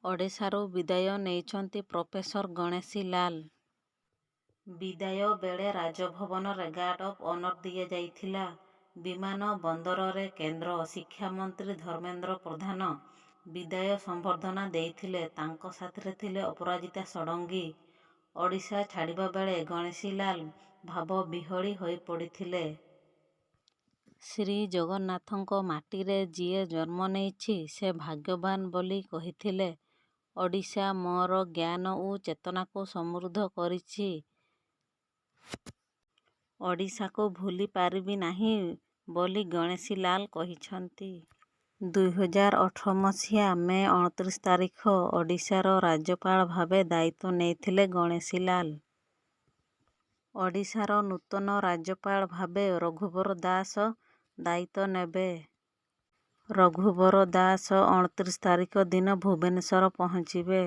ଓଡ଼ିଶାରୁ ବିଦାୟ ନେଇଛନ୍ତି ପ୍ରଫେସର ଗଣେଶୀ ଲାଲ। ବିଦାୟ ବେଳେ ରାଜଭବନରେ ଗାର୍ଡ ଅଫ୍ ଅନର୍ ଦିଆଯାଇଥିଲା। ବିମାନ ବନ୍ଦରରେ କେନ୍ଦ୍ର ଶିକ୍ଷାମନ୍ତ୍ରୀ ଧର୍ମେନ୍ଦ୍ର ପ୍ରଧାନ ବିଦାୟ ସମ୍ବର୍ଦ୍ଧନା ଦେଇଥିଲେ। ତାଙ୍କ ସାଥିରେ ଥିଲେ ଅପରାଜିତା ଷଡ଼ଙ୍ଗୀ। ଓଡ଼ିଶା ଛାଡ଼ିବା ବେଳେ ଗଣେଶୀ ଲାଲ ଭାବବିହ୍ୱଳ ହୋଇପଡ଼ିଥିଲେ। ଶ୍ରୀଜଗନ୍ନାଥଙ୍କ ମାଟିରେ ଯିଏ ଜନ୍ମ ନେଇଛି ସେ ଭାଗ୍ୟବାନ ବୋଲି କହିଥିଲେ। ଓଡ଼ିଶା ମୋର ଜ୍ଞାନ ଓ ଚେତନାକୁ ସମୃଦ୍ଧ କରିଛି। ଓଡ଼ିଶାକୁ ଭୁଲି ପାରିବି ନାହିଁ ବୋଲି ଗଣେଶୀ ଲାଲ କହିଛନ୍ତି। 2018 ମସିହା ମେ 29 ତାରିଖ ଓଡ଼ିଶାର ରାଜ୍ୟପାଳ ଭାବେ ଦାୟିତ୍ୱ ନେଇଥିଲେ ଗଣେଶୀ ଲାଲ। ଓଡ଼ିଶାର ନୂତନ ରାଜ୍ୟପାଳ ଭାବେ ରଘୁବର ଦାସ ଦାୟିତ୍ୱ ନେବେ। ରଘୁବର ଦାସ 29 ତାରିଖ ଦିନ ଭୁବନେଶ୍ୱର ପହଞ୍ଚିବେ।